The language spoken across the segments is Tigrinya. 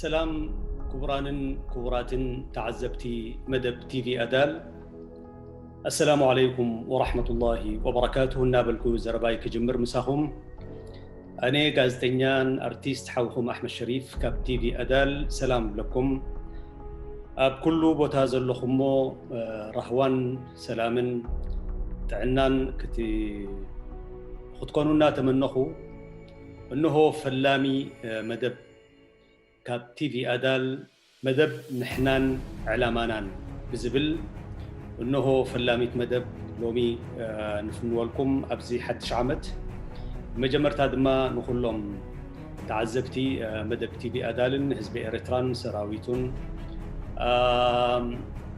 ሰላም ክቡራንን ክቡራትን ተዓዘብቲ መደብ ቲቪ ኣዳል፣ ኣሰላሙ ዓለይኩም ወራሕመቱላሂ ወበረካቱሁ እናበልኩ ዘረባይ ክጅምር ምሳኹም። ኣነ ጋዜጠኛን ኣርቲስት ሓውኹም ኣሕመድ ሸሪፍ ካብ ቲቪ ኣዳል ሰላም ብለኩም። ኣብ ኩሉ ቦታ ዘለኹሞ ራህዋን ሰላምን ጥዕናን ክትኮኑ እናተመነኹ፣ እንሆ ፈላሚ መደብ ካብ ቲቪ ኣዳል፣ መደብ ንሕናን ዕላማናን ብዝብል እንሆ ፈላሚት መደብ ሎሚ ንፍንወልኩም ኣብዚ ሓድሽ ዓመት። ብመጀመርታ ድማ ንኹሎም ተዓዘብቲ መደብ ቲቪ ኣዳልን ህዝቢ ኤርትራን ሰራዊቱን፣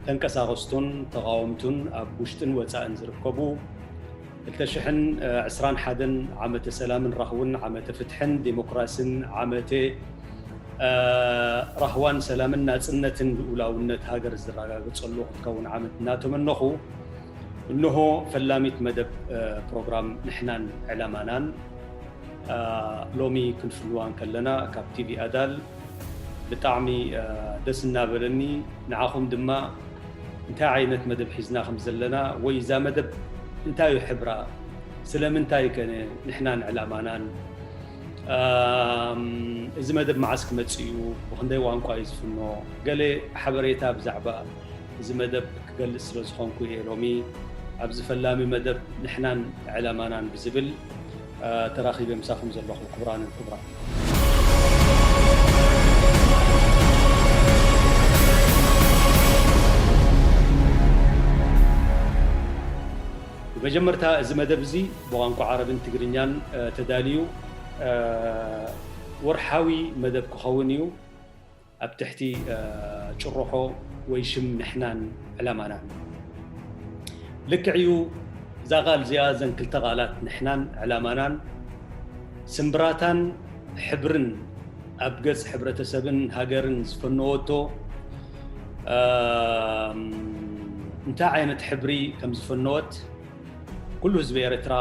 ተንቀሳቐስቱን ተቓወምቱን ኣብ ውሽጥን ወጻእን ዝርከቡ፣ ክልተ ሽሕን ዕስራን ሓደን ዓመተ ሰላምን ራህውን ዓመተ ፍትሕን ዴሞክራስን ዓመተ ራህዋን ሰላምን ናጽነትን ልኡላውነት ሃገር ዝረጋገጸሉ ክትከውን ዓመት እናተመነኹ፣ እንሆ ፈላሚት መደብ ፕሮግራም ንሕናን ዕላማናን ሎሚ ክንፍንዋ እንከለና ካብ ቲቪ ኣዳል ብጣዕሚ ደስ እናበለኒ፣ ንዓኹም ድማ እንታይ ዓይነት መደብ ሒዝና ከም ዘለና ወይ እዛ መደብ እንታይ እዩ ሕብራ፣ ስለምንታይ ከ ንሕናን ዕላማናን፣ እዚ መደብ መዓስ ክመጽእ እዩ፣ ብኽንደይ ቋንቋ እዩ ዝፍኖ፣ ገለ ሓበሬታ ብዛዕባ እዚ መደብ ክገልጽ ስለ ዝኾንኩ እየ ሎሚ ኣብዚ ፈላሚ መደብ ንሕናን ዕላማናን ብዝብል ተራኺበ ምሳኹም ዘለኹ። ክቡራንን ክቡራን፣ ብመጀመርታ እዚ መደብ እዚ ብቋንቋ ዓረብን ትግርኛን ተዳልዩ ወርሓዊ መደብ ክኸውን እዩ። ኣብ ትሕቲ ጭርሖ ወይ ሽም ንሕናን ዕላማናን። ልክዕ እዩ፣ እዛ ቃል እዚኣ፣ እዘን ክልተ ቃላት ንሕናን ዕላማናን ስምብራታን ሕብርን ኣብ ገጽ ሕብረተሰብን ሃገርን ዝፈነወቶ እንታይ ዓይነት ሕብሪ ከም ዝፈነወት ኩሉ ህዝቢ ኤርትራ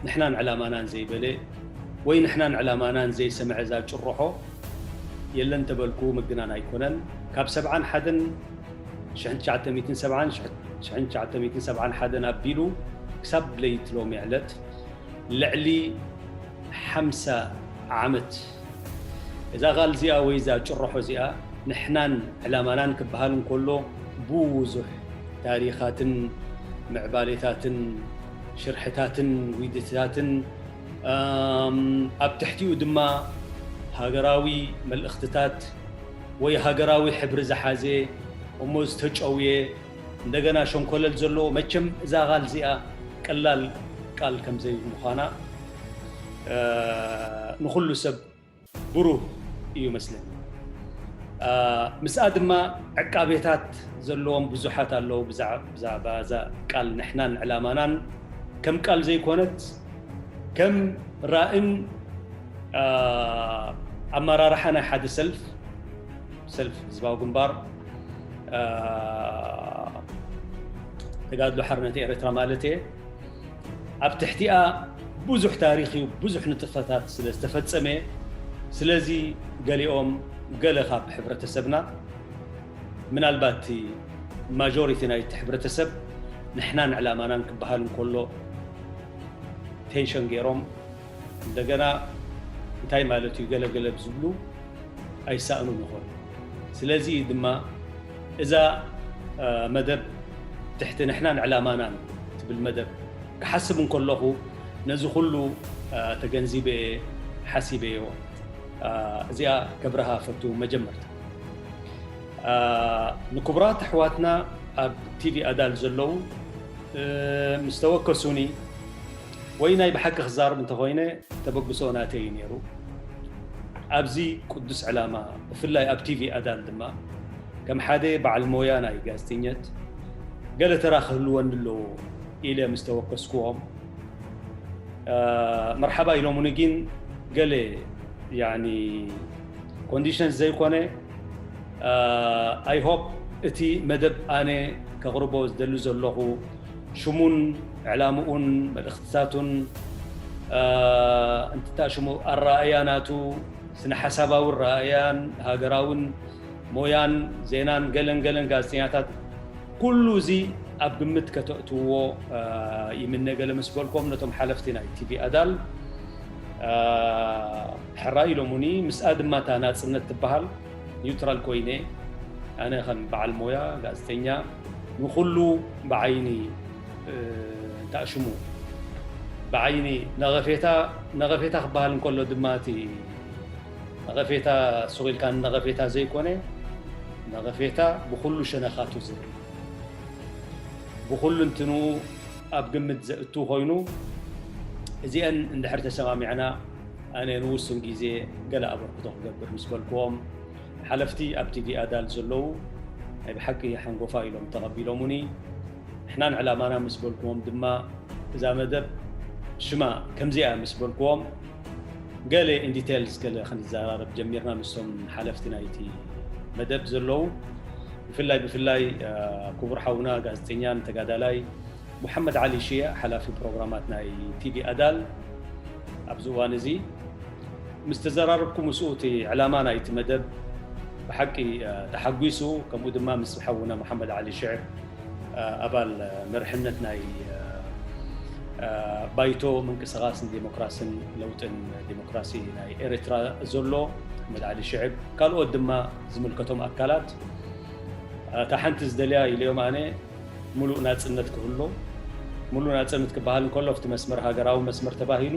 ንሕናን ዕላማናን ዘይበለ ወይ ንሕናን ዕላማናን ዘይሰምዐ እዛ ጭርሖ የለን ተበልኩ ምግናን ኣይኮነን። ካብ ሰብዓን ሓደን፣ ሽሕን ትሽዓተ ሚእትን ሰብዓን፣ ሽሕን ትሽዓተ ሚእትን ሰብዓን ሓደን ኣቢሉ ክሳብ ለይቲ ሎሚ ዕለት ልዕሊ ሓምሳ ዓመት እዛ ቃል እዚኣ ወይ እዛ ጭርሖ እዚኣ ንሕናን ዕላማናን ክበሃል እንከሎ ብዙሕ ታሪኻትን ምዕባሌታትን ሽርሕታትን ውይድታትን ኣብ ትሕቲኡ ድማ ሃገራዊ መልእኽትታት ወይ ሃገራዊ ሕብሪ ዝሓዘ እሞ ዝተጨውየ እንደገና ሸንኮለል ዘለዎ፣ መቸም እዛ ቃል እዚኣ ቀላል ቃል ከም ዘይምዃና ንኹሉ ሰብ ብሩህ እዩ መስለኒ። ምስኣ ድማ ዕቃቤታት ዘለዎም ብዙሓት ኣለዉ። ብዛዕባ እዛ ቃል ንሕናን ዕላማናን ከም ቃል ዘይኮነት ከም ራእን ኣመራርሓ ናይ ሓደ ሰልፍ፣ ሰልፍ ህዝባዊ ግንባር ተጋድሎ ሓርነት ኤርትራ ማለት እየ። ኣብ ትሕቲኣ ብዙሕ ታሪኽ እዩ፣ ብዙሕ ንጥፈታት ስለ ዝተፈጸመ፣ ስለዚ ገሊኦም፣ ገለ ካብ ሕብረተሰብና፣ ምናልባት እቲ ማጆሪቲ ናይቲ ሕብረተሰብ ንሕናን ዕላማናን ክበሃል እንከሎ ቴንሽን ገይሮም፣ እንደገና እንታይ ማለት እዩ ገለገለ ዝብሉ ኣይሰኣኑን ይኾኑ። ስለዚ ድማ እዛ መደብ ትሕቲ ንሕናን ዕላማናን ትብል መደብ ክሓስብ እንከለኹ ነዚ ኩሉ ተገንዚበ እየ፣ ሓሲበዮ። እዚኣ ከብርሃ ፈቱ። መጀመርታ ንክቡራት ኣሕዋትና ኣብ ቲቪ ኣዳል ዘለዉ ምስ ተወከሱኒ ወይ ናይ ብሓቂ ክዛረብ እንተኾይነ ተበግሶ ናተይ እዩ ነይሩ። ኣብዚ ቅዱስ ዕላማ ብፍላይ ኣብ ቲቪ ኣዳል ድማ ከም ሓደ በዓል ሞያ ናይ ጋዜጠኘት ገለ ተራ ክህልወኒ ኣለዎ ኢለ ምስ ተወከስክዎም መርሓባ ኢሎምኒ። ግን ገለ ያኒ ኮንዲሽንስ ዘይኮነ I hope እቲ መደብ ኣነ ከቕርቦ ዝደሊ ዘለኹ ሽሙን ዕላምኡን መልእኽትታቱን እንትታ ሽሙ ኣረኣእያ ናቱ ስነ ሓሳባዊ ረኣያን ሃገራውን ሞያን ዜናን ገለን ገለን ጋዜጠኛታት ኩሉ እዚ ኣብ ግምት ከተእትዎ ይምነ። ገለ ምስ በልኮም ነቶም ሓለፍቲ ናይ ቲቪ ኣዳል ሕራይ ኢሎሙኒ። ምስኣ ድማ እታ ናጽነት ትበሃል ኒውትራል ኮይነ ኣነ ከም በዓል ሞያ ጋዜጠኛ ንኹሉ ብዓይኒ እንታይ ሽሙ ብዓይኒ ነቐፌታ ነቐፌታ ክበሃል እንከሎ ድማ እቲ ነቐፌታ ሱቕ ኢልካ ነቐፌታ ዘይኮነ ነቐፌታ ብኹሉ ሸነኻቱ ዝርኢ ብኹሉ እንትኑ ኣብ ግምት ዘእቱ ኮይኑ እዚአን እንድሕር ተሰማሚዕና ኣነ ንውሱን ግዜ ገለ ኣበርክቶ ክገብር ምስ በልክዎም ሓለፍቲ ኣብ ቲቪ ኣዳል ዘለዉ ናይ ብሓቂ ሓንጎፋ ኢሎም ተቐቢሎሙኒ። ንሕናን ዕላማና ምስ በልክዎም ድማ እዛ መደብ ሽማ ከምዚኣ ምስ በልክዎም ገለ ኢንዲቴልስ ገለ ክንዘራረብ ጀሚርና ምስቶም ሓለፍቲ ናይቲ መደብ ዘለዉ ብፍላይ ብፍላይ ክቡር ሓውና ጋዜጠኛን ተጋዳላይ ሙሓመድ ዓሊ ሽያ ሓላፊ ፕሮግራማት ናይ ቲቪ ኣዳል ኣብዚ እዋን እዚ ምስ ተዘራረብኩ ምስኡ እቲ ዕላማ ናይቲ መደብ ብሓቂ ተሓጒሱ ከምኡ ድማ ምስ ሓውና ሙሓመድ ዓሊ ሽዕብ ኣባል መርሕነት ናይ ባይቶ ምንቅስቃስን ዴሞክራስን ለውጥን ዴሞክራሲ ናይ ኤርትራ ዘሎ ኣሕመድ ዓሊ ሽዕብ ካልኦት ድማ ዝምልከቶም ኣካላት እታ ሓንቲ ዝደልያ ኢለዮም ኣነ ሙሉእ ናጽነት ክህሉ ሙሉእ ናጽነት ክበሃል እንከሎ ኣብቲ መስመር ሃገራዊ መስመር ተባሂሉ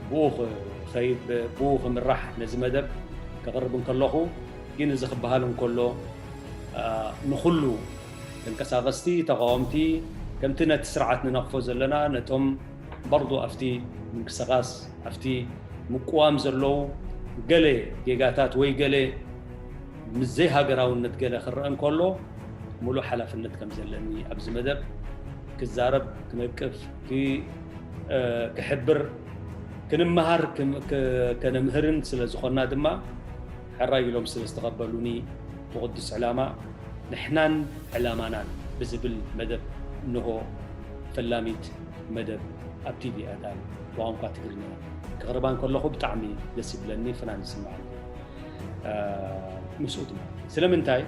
ብኡ ክኸይድ ብኡ ክምራሕ ነዚ መደብ ከቕርብ እንከለኹ ግን እዚ ክበሃል እንከሎ ንኹሉ ተንቀሳቐስቲ ተቃወምቲ ከምቲ ነቲ ስርዓት ንነቕፎ ዘለና ነቶም በርዱ ኣብቲ ምንቅስቃስ ኣብቲ ምቅዋም ዘለዉ ገለ ጌጋታት ወይ ገለ ምስ ዘይሃገራውነት ገለ ክረአ እንከሎ ሙሉእ ሓላፍነት ከም ዘለኒ ኣብዚ መደብ ክዛረብ ክነቅፍ ክሕብር ክንመሃር ከነምህርን ስለ ዝኾንና ድማ ሕራይ ኢሎም ስለ ዝተቐበሉኒ ብቕዱስ ዕላማ ንሕናን ዕላማናን ብዝብል መደብ እንሆ ፈላሚት መደብ ኣብ ቲቪ ኣዳል ብቋንቋ ትግርኛ ክቕርባ እንከለኹ ብጣዕሚ ደስ ይብለኒ ፍናን ይስምዓኒ ምስኡ ድማ ስለምንታይ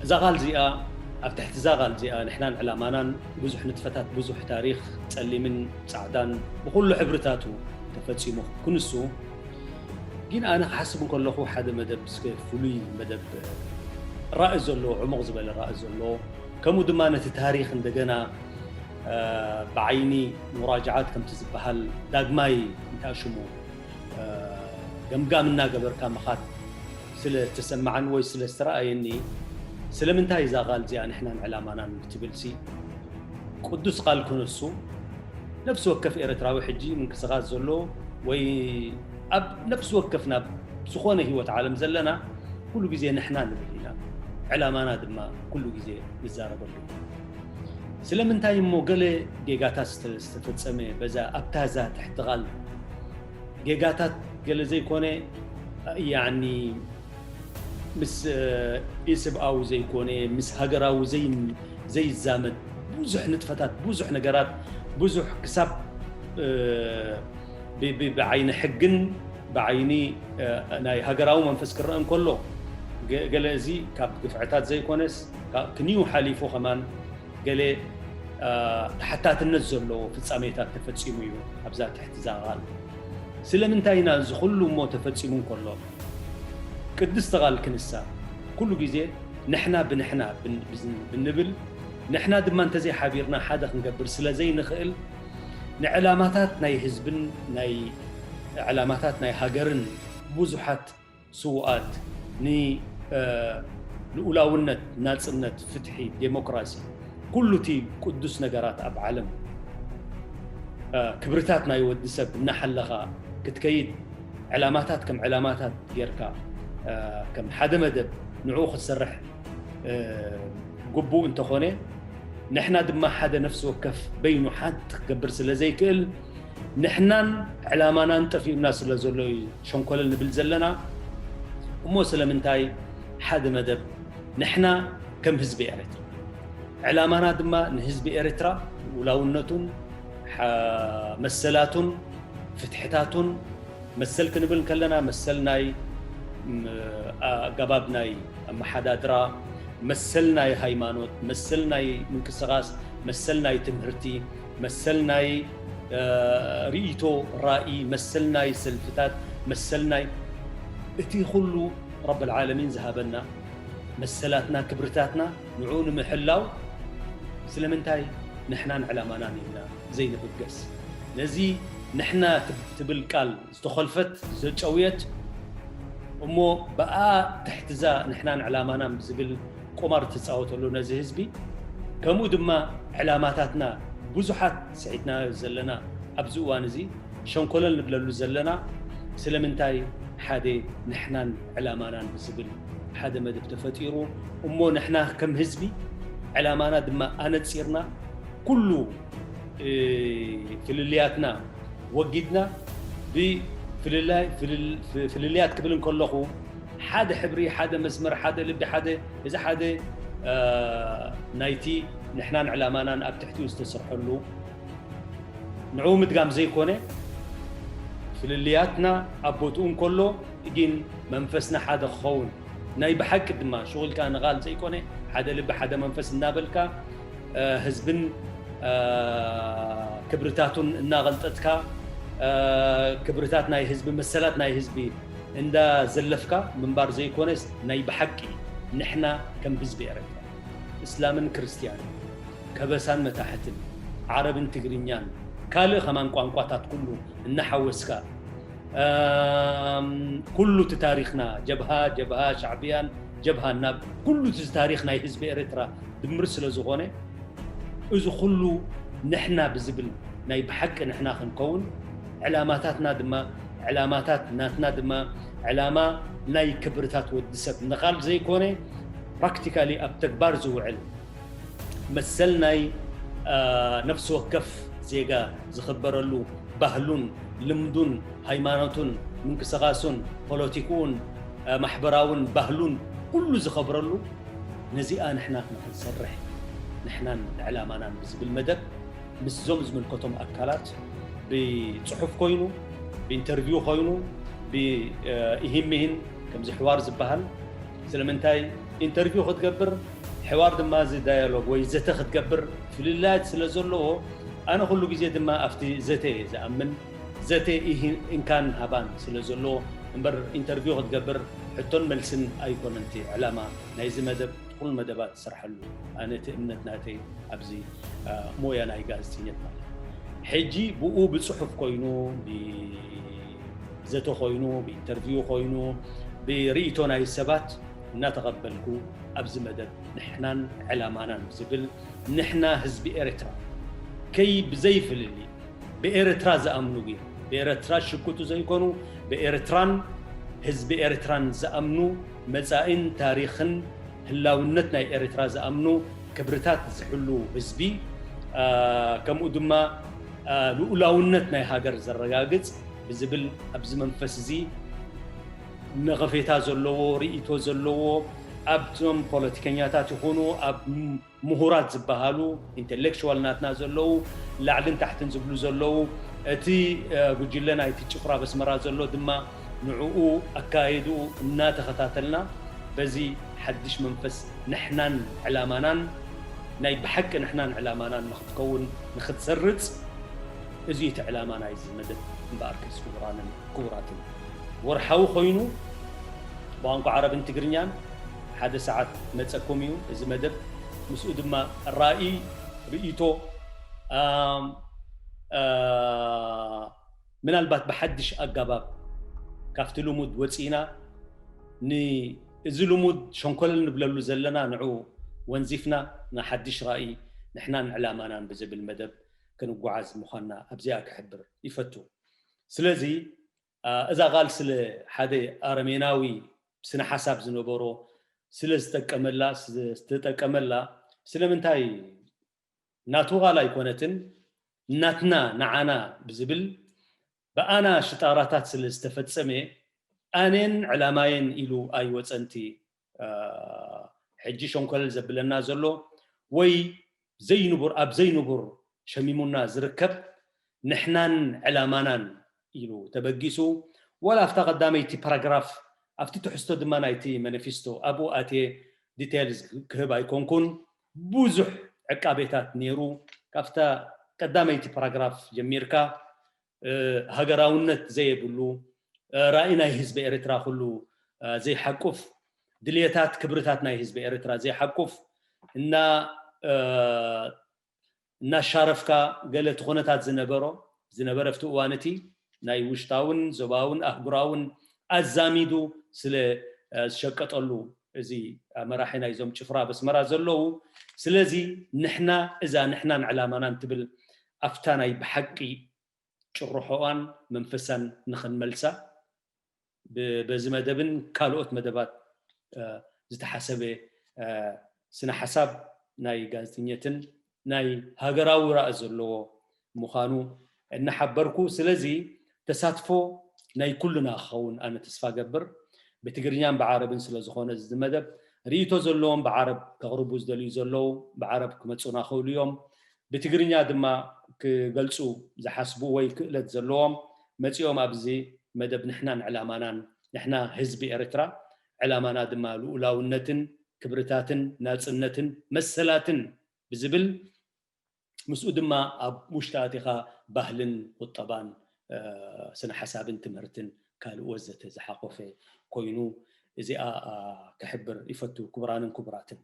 እዛ ቃል እዚኣ ኣብ ትሕቲ እዛ ቃል እዚኣ ንሕናን ዕላማናን ብዙሕ ንጥፈታት ብዙሕ ታሪኽ ጸሊምን ጻዕዳን ብኩሉ ሕብርታቱ ተፈጺሙ ክንሱ ግን ኣነ ክሓስብ እንከለኹ ሓደ መደብ እስከ ፍሉይ መደብ ራእ ዘሎ ዕሙቕ ዝበለ ራእ ዘሎ ከምኡ ድማ ነቲ ታሪኽ እንደገና ብዓይኒ ሙራጅዓት ከምቲ ዝበሃል ዳግማይ እንታይ ሽሙ ገምጋም እናገበርካ ምኻድ ስለ ዝተሰማዓኒ ወይ ስለ ዝተረኣየኒ ስለምንታይ እዛ ቃል እዚኣ ንሕናን ዕላማናን ክትብል ሲ ቅዱስ ቃል ክነሱ ነፍሲ ወከፍ ኤርትራዊ ሕጂ ምንቅስቃስ ዘሎ ወይ ኣብ ነፍሲ ወከፍ ናብ ዝኾነ ህይወት ዓለም ዘለና ኩሉ ግዜ ንሕና ንብል ኢና ዕላማና ድማ ኩሉ ግዜ ንዛረበሉ ስለምንታይ እሞ ገለ ጌጋታት ዝተፈጸመ በዛ ኣብታ እዛ ትሕቲ ቃል ጌጋታት ገለ ዘይኮነ ያኒ ምስ ኢሰብኣዊ ዘይኮነ ምስ ሃገራዊ ዘይዛመድ ብዙሕ ንጥፈታት ብዙሕ ነገራት ብዙሕ ክሳብ ብዓይኒ ሕግን ብዓይኒ ናይ ሃገራዊ መንፈስ ክረአ እንከሎ ገለ እዚ ካብ ግፍዕታት ዘይኮነስ ክንዩ ሓሊፉ ከማን ገለ ተሓታትነት ዘለዎ ፍጻሜታት ተፈጺሙ እዩ ኣብዛ ትሕቲ ዛቓል ስለምንታይ ኢና እዚ ኩሉ እሞ ተፈጺሙ እንከሎ ቅድስቲ ቓል ክንሳ ኩሉ ግዜ ንሕና ብንሕና ብንብል ንሕና ድማ እንተዘይሓቢርና ሓደ ክንገብር ስለ ዘይንኽእል ንዕላማታት ናይ ህዝብን ናይ ዕላማታት ናይ ሃገርን ብዙሓት ስውኣት ንልኡላውነት፣ ናጽነት፣ ፍትሒ፣ ዴሞክራሲ፣ ኩሉ እቲ ቅዱስ ነገራት ኣብ ዓለም ክብርታት ናይ ወዲ ሰብ እናሓለኻ ክትከይድ ዕላማታት ከም ዕላማታት ጌርካ ከም ሓደ መደብ ንዕኡ ክትሰርሕ ግቡእ እንተኾነ ንሕና ድማ ሓደ ነፍሲ ወከፍ በይኑ ሓንቲ ክገብር ስለ ዘይክእል ንሕናን ዕላማናን ጠፊኡና ስለ ዘሎ እዩ ሸንኮለል ንብል ዘለና እሞ ስለምንታይ ሓደ መደብ ንሕና ከም ህዝቢ ኤርትራ ዕላማና ድማ ንህዝቢ ኤርትራ ውላውነቱን መሰላቱን ፍትሕታቱን መሰል ክንብል ከለና መሰል ናይ ኣጋባብ ናይ ኣመሓዳድራ፣ መሰል ናይ ሃይማኖት፣ መሰል ናይ ምንቅስቃስ፣ መሰል ናይ ትምህርቲ፣ መሰል ናይ ርእይቶ፣ ራእይ፣ መሰል ናይ ሰልፍታት፣ መሰል ናይ እቲ ኩሉ ረብል ዓለሚን ዝሃበና መሰላትና፣ ክብርታትና ንዑ ንምሕላው ስለምንታይ ንሕናን ዕላማናን ኢልና ዘይንብገስ? ነዚ ንሕና ትብል ቃል ዝተኾልፈት ዘጨውየት እሞ ብኣ ትሕትዛ ንሕናን ዕላማናን ብዝብል ቁማር ትፃወተሉ ነዚ ህዝቢ፣ ከምኡ ድማ ዕላማታትና ብዙሓት ስሒትናዮ ዘለና ኣብዚ እዋን እዚ ሸንኮለል ንብለሉ ዘለና ስለምንታይ ሓደ ንሕናን ዕላማናን ብዝብል ሓደ መደብ ተፈጢሩ እሞ ንሕና ከም ህዝቢ ዕላማና ድማ ኣነፂርና ኩሉ ፍልልያትና ወጊድና ብፍልልያት ክብል እንከለኹ ሓደ ሕብሪ፣ ሓደ መስመር፣ ሓደ ልቢ፣ ሓደ እዚ ሓደ ናይቲ ንሕናን ዕላማናን ኣብ ትሕቲኡ ዝተሰርሐሉ ንዕኡ ምድጋም ዘይኮነ ፍልልያትና ኣብ ቦትኡ እንከሎ ግን መንፈስና ሓደ ክኸውን ናይ ብሓቂ ድማ ሽቑልካ ንቓል ዘይኮነ ሓደ ልቢ ሓደ መንፈስ እናበልካ ህዝብን ክብርታቱን እናቐልጠጥካ ክብርታት ናይ ህዝቢ መሰላት ናይ ህዝቢ እንዳዘለፍካ ምንባር ዘይኮነስ ናይ ብሓቂ ንሕና ከም ህዝቢ ኤረትራ እስላምን ክርስትያንን ከበሳን መታሕትን ዓረብን ትግርኛን ካልእ ከማን ቋንቋታት ኩሉ እናሓወስካ ኩሉ እቲ ታሪኽና ጀብሃ ጀብሃ ሻዕብያን ጀብሃን ናብ ኩሉ እቲ ታሪኽ ናይ ህዝቢ ኤርትራ ድምር ስለ ዝኾነ እዚ ኩሉ ንሕና ብዝብል ናይ ብሓቂ ንሕና ክንከውን ዕላማታትና ድማ ዕላማታት ናትና ድማ ዕላማ ናይ ክብርታት ወዲ ሰብ ንቓል ዘይኮነ ፕራክቲካሊ ኣብ ተግባር ዝውዕል መሰል ናይ ነፍሲ ወከፍ ዜጋ ዝኽበረሉ ባህሉን ልምዱን ሃይማኖቱን ምንቅስቃሱን ፖለቲክኡን ማሕበራውን ባህሉን ኩሉ ዝኸብረሉ ነዚኣ ንሕና ክንሰርሕ ንሕናን ዕላማናን ብዝብል መደብ ምስዞም ዝምልከቶም ኣካላት ብፅሑፍ ኮይኑ ብኢንተርቪው ኮይኑ ብኢሂን ምሂን ከምዚ ሕዋር ዝበሃል ስለምንታይ ኢንተርቪው ክትገብር ሕዋር ድማ እዚ ዳያሎግ ወይ ዘተ ክትገብር ፍልልያት ስለ ዘለዎ ኣነ ኩሉ ግዜ ድማ ኣብቲ ዘተ እየ ዝኣምን ዘተ ኢሂን እንካን ሃባን ስለ ዘለዎ እምበር ኢንተርቪው ክትገብር ሕቶን መልስን ኣይኮነን እቲ ዕላማ ናይዚ መደብ ኩሉ መደባት ትሰርሐሉ ኣነ እቲ እምነት ናተይ ኣብዚ ሞያ ናይ ጋዜጠኝነት ማለት ሕጂ ብኡ ብፅሑፍ ኮይኑ ብዘተ ኮይኑ ብኢንተርቪው ኮይኑ ብርእይቶ ናይ ሰባት እናተቐበልኩ ኣብዚ መደብ ንሕናን ዕላማናን ዝብል ንሕና ህዝቢ ኤርትራ ከይ ብዘይፍልሊ ብኤርትራ ዝኣምኑ ግን ብኤርትራ ሽጉጡ ዘይኮኑ ብኤርትራን ህዝቢ ኤርትራን ዝኣምኑ መጻኢን ታሪኽን ህላውነት ናይ ኤርትራ ዝኣምኑ ክብርታት ዝሕሉ ህዝቢ ከምኡ ድማ ልኡላውነት ናይ ሃገር ዘረጋግጽ ብዝብል ኣብዚ መንፈስ እዚ ነቐፌታ ዘለዎ ርእይቶ ዘለዎ ኣብዞም ፖለቲከኛታት ይኹኑ ኣብ ምሁራት ዝበሃሉ ኢንተሌክቹዋል ናትና ዘለዉ ላዕልን ታሕትን ዝብሉ ዘለዉ እቲ ጉጅለ ናይቲ ጭፍራ በስመራ ዘሎ ድማ ንዕኡ ኣካየድኡ እናተኸታተልና በዚ ሓድሽ መንፈስ ንሕናን ዕላማናን ናይ ብሓቂ ንሕናን ዕላማናን ንክትከውን ንክትሰርፅ እዚ እቲ ዕላማ ናይዚ መደብ እምበኣርከስ ክቡራንን ክቡራትን ወርሓዊ ኮይኑ ብቋንቋ ዓረብን ትግርኛን ሓደ ሰዓት መፀኩም እዩ እዚ መደብ ምስኡ ድማ ራእይ ርእይቶ ምናልባት ብሓድሽ ኣጋባብ ካብቲ ልሙድ ወፂእና እዚ ልሙድ ሸንኮለል ንብለሉ ዘለና ንዑ ወንዚፍና ንሓድሽ ራእይ ንሕናን ዕላማናን ብዝብል መደብ ክንጓዓዝ ምዃንና ኣብዚኣ ክሕብር ይፈቱ። ስለዚ እዛ ቃል ስለ ሓደ ኣረሜናዊ ስነ ሓሳብ ዝነበሮ ስለ ዝጠቀመላ ዝተጠቀመላ ስለምንታይ ናቱ ቃል ኣይኮነትን ናትና ንዓና ብዝብል ብኣና ሽጣራታት ስለ ዝተፈጸመ ኣነን ዕላማየን ኢሉ ኣይወጸንቲ ሕጂ ሸንኮለል ዘብለና ዘሎ ወይ ዘይንቡር ኣብ ዘይንቡር ሸሚሙና ዝርከብ ንሕናን ዕላማናን ኢሉ ተበጊሱ ወላ ኣብታ ቀዳመይቲ ፓራግራፍ ኣብቲ ትሕዝቶ ድማ ናይቲ ማኒፌስቶ ኣብኡ ኣትየ ዲቴይልስ ክህብ ኣይኮንኩን። ብዙሕ ዕቃቤታት ነይሩ። ካብታ ቀዳመይቲ ፓራግራፍ ጀሚርካ ሃገራውነት ዘየብሉ፣ ራእይ ናይ ህዝቢ ኤርትራ ኩሉ ዘይሓቁፍ፣ ድልየታት ክብርታት ናይ ህዝቢ ኤርትራ ዘይሓቁፍ እና እናሻረፍካ ገለ እቲ ኩነታት ዝነበሮ ዝነበረ ኣብቲ እዋን እቲ ናይ ውሽጣውን ዞባውን ኣህጉራውን ኣዛሚዱ ስለ ዝሸቀጠሉ እዚ መራሒ ናይዞም ጭፍራ ኣብ ኣስመራ ዘለዉ። ስለዚ ንሕና እዛ ንሕናን ዕላማናን ትብል ኣብታ ናይ ብሓቂ ጭርሖኣን መንፈሳን ንኽንመልሳ በዚ መደብን ካልኦት መደባት ዝተሓሰበ ስነ ሓሳብ ናይ ጋዜጠኘትን ናይ ሃገራዊ ራእ ዘለዎ ምዃኑ እናሓበርኩ፣ ስለዚ ተሳትፎ ናይ ኩልና ክኸውን ኣነ ተስፋ ገብር። ብትግርኛን ብዓረብን ስለ ዝኾነ እዚ መደብ ርእይቶ ዘለዎም ብዓረብ ከቕርቡ ዝደልዩ ዘለዉ ብዓረብ ክመፁና ክእሉ እዮም። ብትግርኛ ድማ ክገልፁ ዝሓስቡ ወይ ክእለት ዘለዎም መፂኦም ኣብዚ መደብ ንሕናን ዕላማናን፣ ንሕና ህዝቢ ኤርትራ ዕላማና ድማ ልኡላውነትን ክብርታትን ናፅነትን መሰላትን ብዝብል ምስኡ ድማ ኣብ ውሽጢ ኣቲኻ ባህልን ቁጠባን ስነ ሓሳብን ትምህርትን ካልእ ወዘተ ዝሓቆፈ ኮይኑ እዚኣ ክሕብር ይፈቱ። ክቡራንን ክቡራትን፣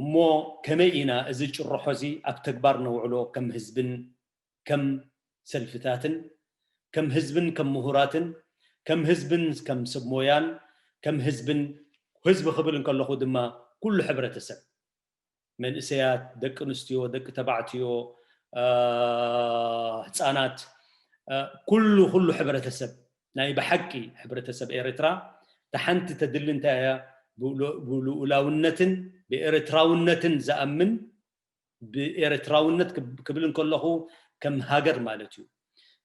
እሞ ከመይ ኢና እዚ ጭርሖ እዚ ኣብ ተግባር ነውዕሎ ከም ህዝብን ከም ሰልፍታትን ከም ህዝብን ከም ምሁራትን ከም ህዝብን ከም ሰብ ሞያን ከም ህዝብን፣ ህዝቢ ክብል እንከለኹ ድማ ኩሉ ሕብረተሰብ፣ መንእሰያት፣ ደቂ ኣንስትዮ፣ ደቂ ተባዕትዮ፣ ህፃናት፣ ኩሉ ኩሉ ሕብረተሰብ፣ ናይ ብሓቂ ሕብረተሰብ ኤርትራ ተሓንቲ ተድሊ እንታይ እያ? ብልኡላውነትን ብኤርትራውነትን ዝኣምን ብኤርትራውነት ክብል እንከለኹ ከም ሃገር ማለት እዩ።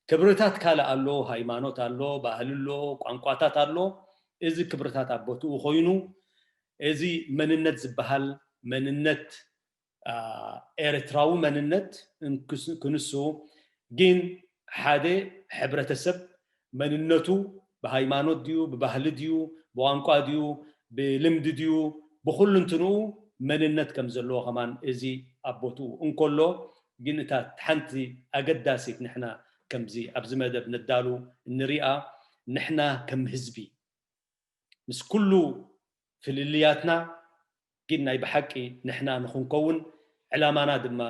ክብርታት ካልእ ኣሎ፣ ሃይማኖት ኣሎ፣ ባህሊ ኣሎ፣ ቋንቋታት ኣሎ። እዚ ክብርታት ኣብ ቦትኡ ኮይኑ እዚ መንነት ዝበሃል መንነት ኤርትራዊ መንነት ክንሱ ግን ሓደ ሕብረተሰብ መንነቱ ብሃይማኖት ድዩ፣ ብባህሊ ድዩ፣ ብቋንቋ ድዩ፣ ብልምዲ ድዩ፣ ብኹሉ እንትንኡ መንነት ከም ዘለዎ ከማን እዚ ኣብ ቦትኡ እንከሎ፣ ግን እታ ሓንቲ ኣገዳሲት ንሕና ከምዚ ኣብዚ መደብ ነዳሉ እንሪኣ፣ ንሕና ከም ህዝቢ ምስ ኩሉ ፍልልያትና ግን ናይ ብሓቂ ንሕና ንኽንከውን ዕላማና ድማ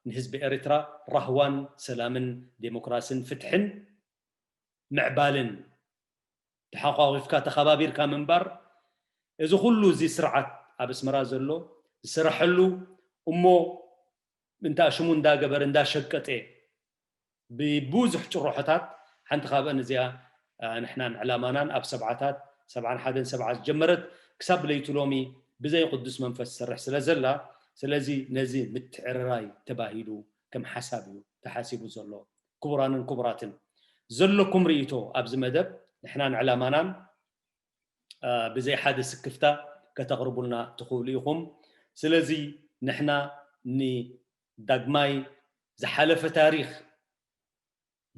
ንህዝቢ ኤርትራ ራህዋን ሰላምን ዴሞክራስን ፍትሕን ምዕባልን ተሓቋቒፍካ ተኸባቢርካ ምንባር፣ እዚ ኩሉ እዚ ስርዓት ኣብ ኣስመራ ዘሎ ዝስረሐሉ እሞ እንታ ሽሙ እንዳገበረ እንዳሸቀጠ ብብዙሕ ጭርሖታት ሓንቲ ካብአን እዚኣ ንሕናን ዕላማናን ኣብ ሰብዓታት ሰብዓን ሓደን ሰብዓ ዝጀመረት ክሳብ ለይቲ ሎሚ ብዘይ ቅዱስ መንፈስ ትሰርሕ ስለ ዘላ፣ ስለዚ ነዚ ምትዕርራይ ተባሂሉ ከም ሓሳብ እዩ ተሓሲቡ ዘሎ። ክቡራንን ክቡራትን፣ ዘለኩም ርእይቶ ኣብዚ መደብ ንሕናን ዕላማናን ብዘይ ሓደ ስክፍታ ከተቕርቡልና ትኽእሉ ኢኹም። ስለዚ ንሕና ንዳግማይ ዝሓለፈ ታሪኽ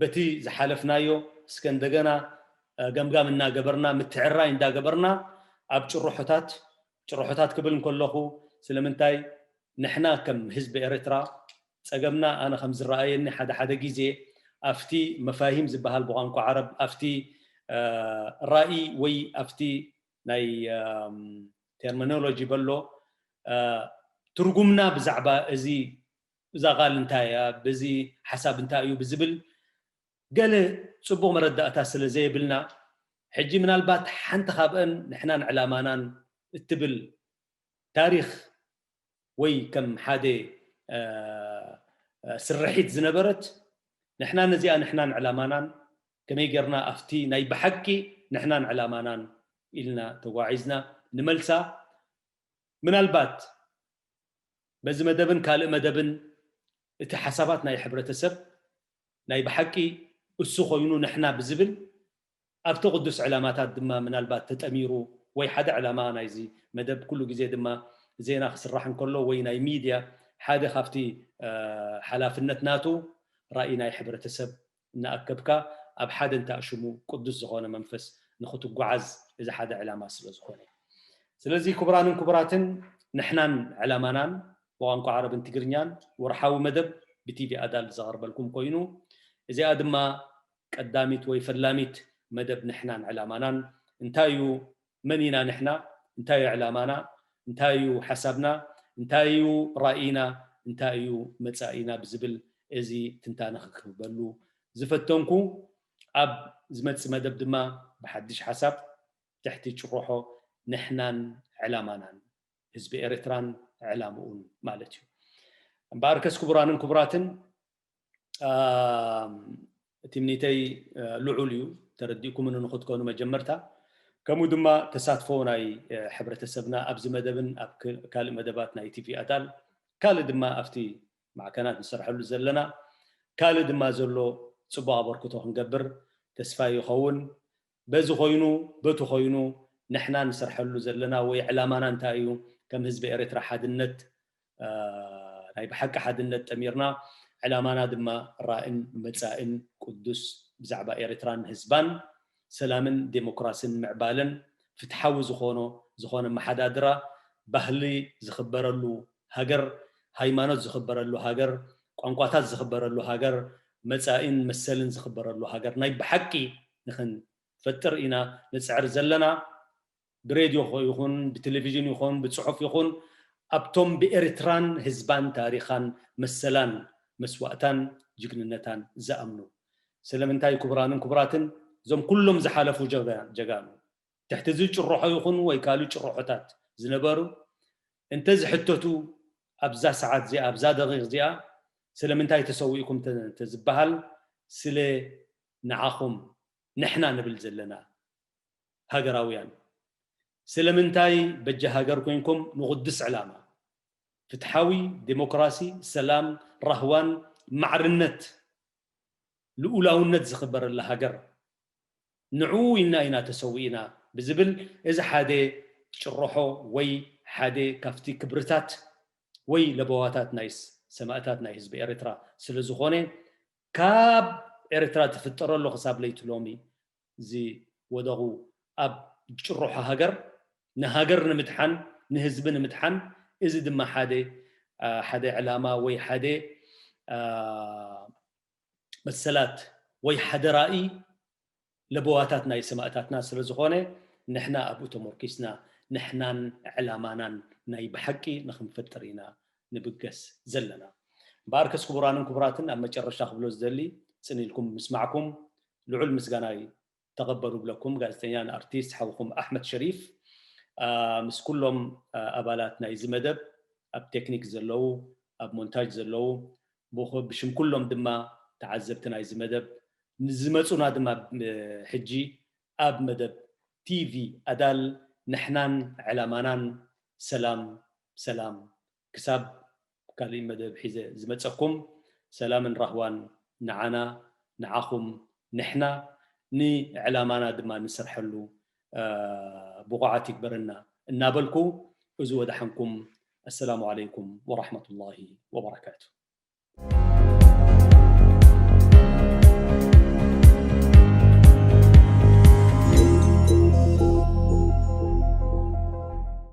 በቲ ዝሓለፍናዮ እስከ እንደገና ገምጋም እናገበርና ምትዕራይ እንዳገበርና ኣብ ጭርሖታት ጭርሖታት ክብል እንከለኹ ስለምንታይ ንሕና ከም ህዝቢ ኤርትራ ጸገምና ኣነ ከም ዝረኣየኒ ሓደ ሓደ ግዜ ኣብቲ መፋሂም ዝበሃል ብቋንቋ ዓረብ ኣብቲ ራእይ ወይ ኣብቲ ናይ ተርሚኖሎጂ በሎ ትርጉምና ብዛዕባ እዚ እዛ ቃል እንታይ እያ፣ በዚ ሓሳብ እንታይ እዩ ብዝብል ገለ ጽቡቕ መረዳእታ ስለ ዘየብልና ሕጂ ምናልባት ሓንቲ ካብአን ንሕናን ዕላማናን እትብል ታሪኽ ወይ ከም ሓደ ስርሒት ዝነበረት ንሕና ነዚኣ ንሕናን ዕላማናን ከመይ ጌርና ኣብቲ ናይ ብሓቂ ንሕናን ዕላማናን ኢልና ተጓዒዝና ንመልሳ ምናልባት በዚ መደብን ካልእ መደብን እቲ ሓሳባት ናይ ሕብረተሰብ ናይ ብሓቂ እሱ ኮይኑ ንሕና ብዝብል ኣብቲ ቅዱስ ዕላማታት ድማ ምናልባት ተጠሚሩ ወይ ሓደ ዕላማ ናይዚ መደብ ኩሉ ግዜ ድማ ዜና ክስራሕ እንከሎ ወይ ናይ ሚድያ ሓደ ካብቲ ሓላፍነት ናቱ ራእይ ናይ ሕብረተሰብ እናኣከብካ ኣብ ሓደ እንተኣሽሙ ቅዱስ ዝኾነ መንፈስ ንክትጓዓዝ እዚ ሓደ ዕላማ ስለ ዝኾነ። ስለዚ ክቡራንን ክቡራትን ንሕናን ዕላማናን ብቋንቋ ዓረብን ትግርኛን ወርሓዊ መደብ ብቲቪ ኣዳል ዘቐርበልኩም ኮይኑ እዚኣ ድማ ቀዳሚት ወይ ፈላሚት መደብ ንሕናን ዕላማናን እንታይ እዩ፣ መን ኢና ንሕና፣ እንታይ እዩ ዕላማና፣ እንታይ እዩ ሓሳብና፣ እንታይ እዩ ራእይና፣ እንታይ እዩ መጻኢና ብዝብል እዚ ትንታነ ክክህበሉ ዝፈተንኩ። ኣብ ዝመጽእ መደብ ድማ ብሓድሽ ሓሳብ ትሕቲ ጭርሖ ንሕናን ዕላማናን ህዝቢ ኤርትራን ዕላምኡን ማለት እዩ። እምበኣርከስ ክቡራንን ክቡራትን ትምኒተይ ልዑል እዩ። ተረዲእኩምኒ ንክትኮኑ መጀመርታ ከምኡ ድማ ተሳትፎ ናይ ሕብረተሰብና ኣብዚ መደብን ኣብ ካልእ መደባት ናይ ቲቪ ኣዳል ካልእ ድማ ኣብቲ ማዕከናት ንሰርሐሉ ዘለና ካልእ ድማ ዘሎ ፅቡቅ ኣበርክቶ ክንገብር ተስፋ ይኸውን። በዚ ኮይኑ በቲ ኮይኑ ንሕና ንሰርሐሉ ዘለና ወይ ዕላማና እንታይ እዩ ከም ህዝቢ ኤርትራ ሓድነት ናይ ብሓቂ ሓድነት ጠሚርና ዕላማና ድማ ራእን መጻእን ቅዱስ ብዛዕባ ኤርትራን ህዝባን ሰላምን ዴሞክራስን ምዕባለን ፍትሓዊ ዝኾኖ ዝኾነ መሓዳድራ ባህሊ ዝኽበረሉ ሃገር ሃይማኖት ዝኽበረሉ ሃገር ቋንቋታት ዝኽበረሉ ሃገር መጻኢን መሰልን ዝኽበረሉ ሃገር ናይ ብሓቂ ንኽንፈጥር ኢና ንጽዕር ዘለና። ብሬድዮ ይኹን ብቴሌቪዥን ይኹን ብፅሑፍ ይኹን ኣብቶም ብኤርትራን ህዝባን ታሪኻን መሰላን መስዋእታን ጅግንነታን ዝኣምኑ ስለምንታይ ክቡራንን ክቡራትን እዞም ኩሎም ዝሓለፉ ጀጋኑ ትሕቲ እዚ ጭርሖ ይኹን ወይ ካልእ ጭርሖታት ዝነበሩ እንተ ዝሕተቱ ኣብዛ ሰዓት እዚኣ ኣብዛ ደቂቕ እዚኣ ስለምንታይ ተሰዊእኩም ተዝበሃል ስለ ንዓኹም ንሕና ንብል ዘለና ሃገራውያን ስለምንታይ በጃ ሃገር ኮይንኩም ንቕዱስ ዕላማ ፍትሓዊ ዴሞክራሲ ሰላም ራህዋን ማዕርነት ልኡላውነት ዝኽበረላ ሃገር ንዕኡ ኢልና ኢና ተሰዊእና ብዝብል እዚ ሓደ ጭርሖ ወይ ሓደ ካብቲ ክብርታት ወይ ለበዋታት ናይ ሰማእታት ናይ ህዝቢ ኤርትራ ስለ ዝኾነ ካብ ኤርትራ ትፍጠረሉ ክሳብ ለይቲ ሎሚ ዝወደቑ ኣብ ጭርሖ ሃገር ንሃገር ንምድሓን ንህዝቢ ንምድሓን እዚ ድማ ሓደ ሓደ ዕላማ ወይ ሓደ መሰላት ወይ ሓደ ራእይ ለበዋታት ናይ ሰማእታትና ስለ ዝኾነ ንሕና ኣብኡ ተመርኪስና ንሕናን ዕላማናን ናይ ብሓቂ ንክንፈጥር ኢና ንብገስ ዘለና። እምበኣርከስ ክቡራንን ክቡራትን ኣብ መጨረሻ ክብሎ ዝደሊ ጽን ኢልኩም ምስማዕኩም ልዑል ምስጋናይ ተቐበሉ ብለኩም ጋዜጠኛን ኣርቲስት ሓውኹም ኣሕመድ ሸሪፍ ምስ ኩሎም ኣባላት ናይዚ መደብ ኣብ ቴክኒክ ዘለዉ ኣብ ሞንታጅ ዘለዉ ብሽም ኩሎም ድማ ተዓዘብቲ ናይዚ መደብ ንዝመፁና ድማ ሕጂ ኣብ መደብ ቲቪ ኣዳል ንሕናን ዕላማናን ሰላም ሰላም ክሳብ ካልእ መደብ ሒዘ ዝመፀኩም ሰላምን ራህዋን ንዓና ንዓኹም ንሕና ንዕላማና ድማ ንሰርሐሉ ብቑዓት ይግበረና እናበልኩ እዚ ወደሓንኩም ኣሰላሙ ዓለይኩም ወራሕመቱላሂ ወበረካቱ።